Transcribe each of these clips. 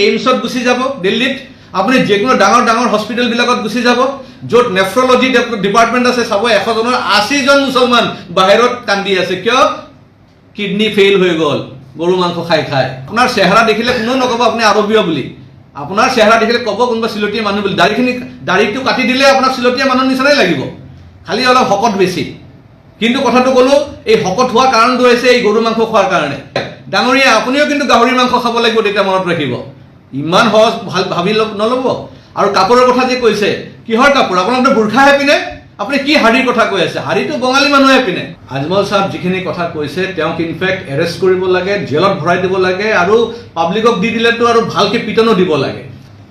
এইমছত গুচি যাব দিল্লীত, আপুনি যিকোনো ডাঙৰ ডাঙৰ হস্পিটেলবিলাকত গুচি যাব, য'ত নেফ্ৰলজি ডিপাৰ্টমেণ্ট আছে, চাব 100 জনৰ 80 জন মুছলমান বাহিৰত কান্দি আছে। কিয়? কিডনী ফেইল হৈ গ'ল গৰু মাংস খাই খাই। আপোনাৰ চেহেৰা দেখিলে কোনেও নক'ব আপুনি আৰবীয় বুলি। আপোনাৰ চেহেৰা দেখিলে ক'ব কোনোবা চিলটীয়া মানুহ বুলি। দাড়িটো কাটি দিলে আপোনাক চিলটীয়া মানুহৰ নিচিনাই লাগিব, খালি অলপ শকত বেছি। কিন্তু কথাটো ক'লো, এই শকত হোৱাৰ কাৰণটো হৈছে এই গৰু মাংস খোৱাৰ কাৰণে। ডাঙৰীয়া, আপুনিও কিন্তু গাহৰি মাংস খাব লাগিব তেতিয়া, মনত ৰাখিব। ইমান সহজ ভাল ভাবি নল'ব। আৰু কাপোৰৰ কথা যে কৈছে, কিহৰ কাপোৰ? আপোনালোকে বুৰ্খাহে পিন্ধে। আপুনি কি শাৰীৰ কথা কৈ আছে? শাৰীটো বঙালী মানুহে পিন্ধে। আজমল চাহাব যিখিনি কথা কৈছে, তেওঁক ইনফেক্ট এৰেষ্ট কৰিব লাগে, জেলত ভৰাই দিব লাগে আৰু পাব্লিকক দি দিলেতো আৰু ভালকে পিটনো দিব লাগে।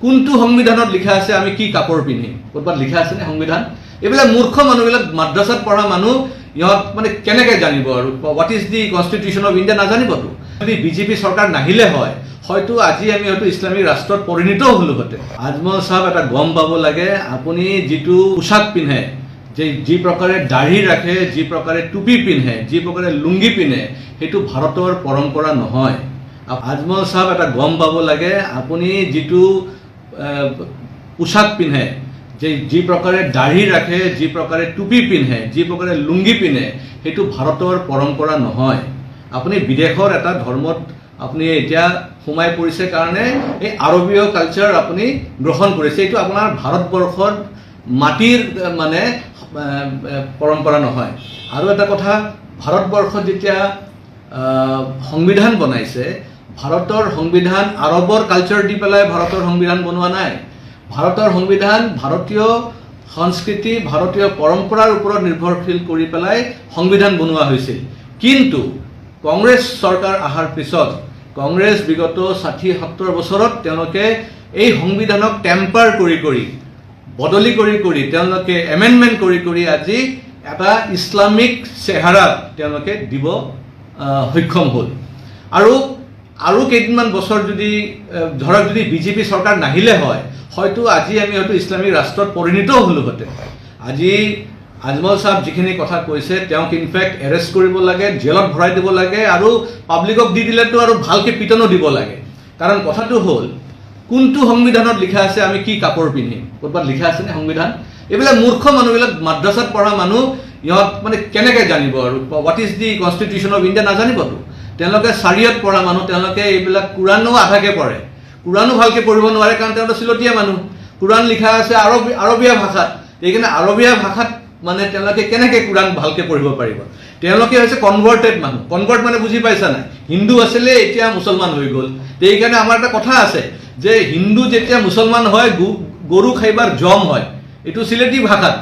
কোনটো সংবিধানত লিখা আছে আমি কি কাপোৰ পিন্ধিম? ক'ৰবাত লিখা আছেনে সংবিধান? এইবিলাক মূৰ্খ মানুহবিলাক, মাদ্ৰাছাত পঢ়া মানুহ, ইহঁত মানে কেনেকে জানিব আৰু what is the Constitution of India? নাজানিবতো। যদি বিজেপি চৰকাৰ নাহিলে হয়, হয়তো আজি আমি হয়তো ইছলামিক ৰাষ্ট্ৰত পৰিণত হ'লোহেঁতেন। আজমল চাহাব, এটা গম পাব লাগে, আপুনি যিটো পোচাক পিন্ধে, যে যি প্ৰকাৰে দাঢ়ি ৰাখে, যি প্ৰকাৰে টুপি পিন্ধে, যি প্ৰকাৰে লুংগি পিন্ধে, সেইটো ভাৰতৰ পৰম্পৰা নহয়। আজমল চাহাব, এটা গম পাব লাগে, আপুনি যিটো পোচাক পিন্ধে, যে যি প্ৰকাৰে দাঢ়ি ৰাখে, যি প্ৰকাৰে টুপি পিন্ধে, যি প্ৰকাৰে লুংগি পিন্ধে, সেইটো ভাৰতৰ পৰম্পৰা নহয়। আপুনি বিদেশৰ এটা ধৰ্মত আপুনি এতিয়া সোমাই পৰিছে কাৰণে এই আৰবীয় কালচাৰ আপুনি গ্ৰহণ কৰিছে। এইটো আপোনাৰ ভাৰতবৰ্ষৰ মাটিৰ মানে পৰম্পৰা নহয়। আৰু এটা কথা, ভাৰতবৰ্ষত যেতিয়া সংবিধান বনাইছে, ভাৰতৰ সংবিধান আৰবৰ কালচাৰ দি পেলাই ভাৰতৰ সংবিধান বনোৱা নাই। ভাৰতৰ সংবিধান ভাৰতীয় সংস্কৃতি, ভাৰতীয় পৰম্পৰাৰ ওপৰত নিৰ্ভৰশীল কৰি পেলাই সংবিধান বনোৱা হৈছিল। কিন্তু কংগ্ৰেছ চৰকাৰ অহাৰ পিছত, কংগ্ৰেছ বিগত 60-70 বছৰত তেওঁলোকে এই সংবিধানক টেম্পাৰ কৰি কৰি, বদলি কৰি কৰি, তেওঁলোকে এমেণ্ডমেণ্ট কৰি কৰি আজি এটা ইছলামিক চেহেৰা তেওঁলোকে দিব সক্ষম হ'ল। আৰু আৰু কেইদিনমান বছৰ যদি ধৰক যদি বিজেপি চৰকাৰ নাহিলে হয়, হয়তো আজি আমি হয়তো ইছলামিক ৰাষ্ট্ৰত পৰিণত হ'লোহেঁতেন। আজি আজমল চাহাব যিখিনি কথা কৈছে, তেওঁক ইনফেক্ট এৰেষ্ট কৰিব লাগে, জেলত ভৰাই দিব লাগে আৰু পাব্লিকক দি দিলেতো আৰু ভালকে পিটনো দিব লাগে। কাৰণ কথাটো হ'ল, কোনটো সংবিধানত লিখা আছে আমি কি কাপোৰ পিন্ধিম? ক'ৰবাত লিখা আছেনে সংবিধান? এইবিলাক মূৰ্খ মানুহবিলাক, মাদ্ৰাছাত পঢ়া মানুহ, ইহঁত মানে কেনেকে জানিব আৰু what is the Constitution of India? নাজানিবতো। তেওঁলোকে চাৰিয়ত পঢ়া মানুহ, তেওঁলোকে এইবিলাক কোৰাণো আধাকে পঢ়ে, কোৰাণো ভালকে পঢ়িব নোৱাৰে, কাৰণ তেওঁলোক চিলতীয়া মানুহ। কোৰাণ লিখা আছে আৰবীয়া ভাষাত। সেইকাৰণে আৰবীয়া ভাষাত মানে তেওঁলোকে কেনেকে কোৰাণ ভালকে পঢ়িব পাৰিব? তেওঁলোকে হৈছে কনভাৰ্টেড মানুহ। কনভাৰ্ট মানে বুজি পাইছা নাই? হিন্দু আছিলে, এতিয়া মুছলমান হৈ গ'ল। সেইকাৰণে আমাৰ এটা কথা আছে যে হিন্দু যেতিয়া মুছলমান হয়, গৰু খাইবাৰ জম হয়। এইটো চিলেটি ভাষাত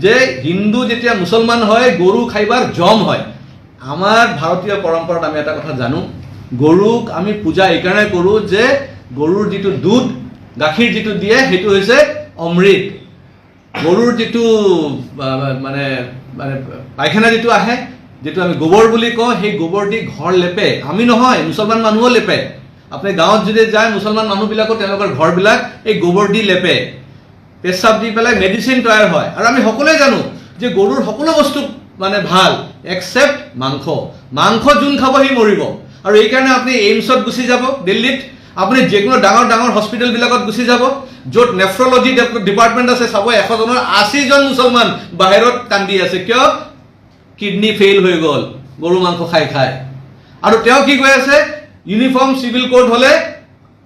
যে হিন্দু যেতিয়া মুছলমান হয়, গৰু খাইবাৰ জম হয়। আমাৰ ভাৰতীয় পৰম্পৰাত আমি এটা কথা জানো, গৰুক আমি পূজা এইকাৰণে কৰোঁ যে গৰুৰ যিটো দুধ, গাখীৰ যিটো দিয়ে, সেইটো হৈছে অমৃত। গৰুৰ যিটো মানে মানে পায়খানা যিটো আহে, যিটো আমি গোবৰ বুলি কওঁ, সেই গোবৰ দি ঘৰ লেপে। আমি নহয়, মুছলমান মানুহো লেপে। আপুনি গাঁৱত যদি যায়, মুছলমান মানুহবিলাকো তেওঁলোকৰ ঘৰবিলাক এই গোবৰ দি লেপে, পেচাব দি পেলাই মেডিচিন তৈয়াৰ হয়। আৰু আমি সকলোৱে জানো যে গৰুৰ সকলো বস্তু মানে ভাল, একচেপ্ট মাংস। মাংস যোন খাব সি মৰিব। আৰু এইকাৰণে আপুনি এইমছত গুচি যাব দিল্লীত, আপুনি যিকোনো ডাঙৰ ডাঙৰ হস্পিটেলবিলাকত গুচি যাব, য'ত নেফ্ৰলজি ডিপাৰ্টমেণ্ট আছে, চাব 100 জনৰ 80 জন মুছলমান বাহিৰত কান্দি আছে। কিয়? কিডনী ফেইল হৈ গ'ল গৰু মাংস খাই খাই। আৰু তেওঁ কি কৈ আছে? ইউনিফৰ্ম চিভিল কোড হ'লে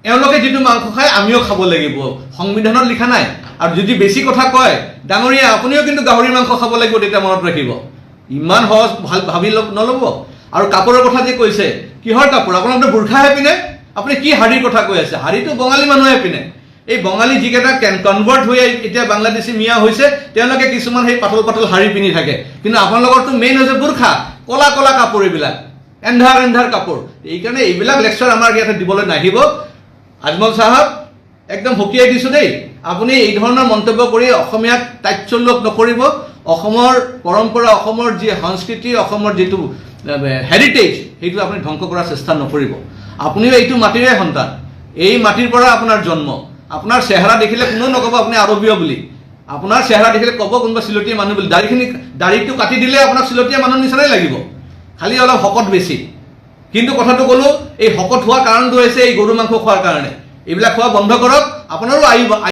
এওঁলোকে যিটো মাংস খায়, আমিও খাব লাগিব। সংবিধানত লিখা নাই। আৰু যদি বেছি কথা কয়, ডাঙৰীয়া, আপুনিও কিন্তু গাহৰি মাংস খাব লাগিব তেতিয়া, মনত ৰাখিব। ইমান সহজ ভাল ভাবি নল'ব। আৰু কাপোৰৰ কথা যে কৈছে, কিহৰ কাপোৰ? আপোনালোকে বুৰ্খাহে পিন্ধে। আপুনি কি শাৰীৰ কথা কৈ আছে? শাৰীটো বঙালী মানুহে পিন্ধে। এই বঙালী যিকেইটা কনভাৰ্ট হৈ এতিয়া বাংলাদেশী মিয়া হৈছে, তেওঁলোকে কিছুমান সেই পাতল পাতল শাৰী পিন্ধি থাকে। কিন্তু আপোনালোকৰতো মেইন হৈছে বুৰ্খা, কলা কলা কাপোৰ, এইবিলাক এন্ধাৰ এন্ধাৰ কাপোৰ। এইকাৰণে এইবিলাক লেকচাৰ আমাৰ ইয়াতে দিবলৈ নাহিব। আজমল চাহাব, একদম সকীয়াই দিছোঁ দেই, আপুনি এই ধৰণৰ মন্তব্য কৰি অসমীয়াক তাচ্ছল্য নকৰিব। অসমৰ পৰম্পৰা, অসমৰ যি সংস্কৃতি, অসমৰ যিটো হেৰিটেজ, সেইটো আপুনি ধ্বংস কৰাৰ চেষ্টা নকৰিব। আপুনিও এইটো মাটিৰে সন্তান, এই মাটিৰ পৰা আপোনাৰ জন্ম। আপোনাৰ চেহেৰা দেখিলে কোনেও নক'ব আপুনি আৰবীয় বুলি। আপোনাৰ চেহেৰা দেখিলে ক'ব কোনোবা চিলটীয়া মানুহ বুলি। দাড়িটো কাটি দিলে আপোনাক চিলটীয়া মানুহৰ নিচিনাই লাগিব, খালি অলপ শকত বেছি। কিন্তু কথাটো ক'লো, এই শকত হোৱাৰ কাৰণটো হৈছে এই গৰু মাংস খোৱাৰ কাৰণে। এইবিলাক খোৱা বন্ধ কৰক, আপোনাৰো আয়ু।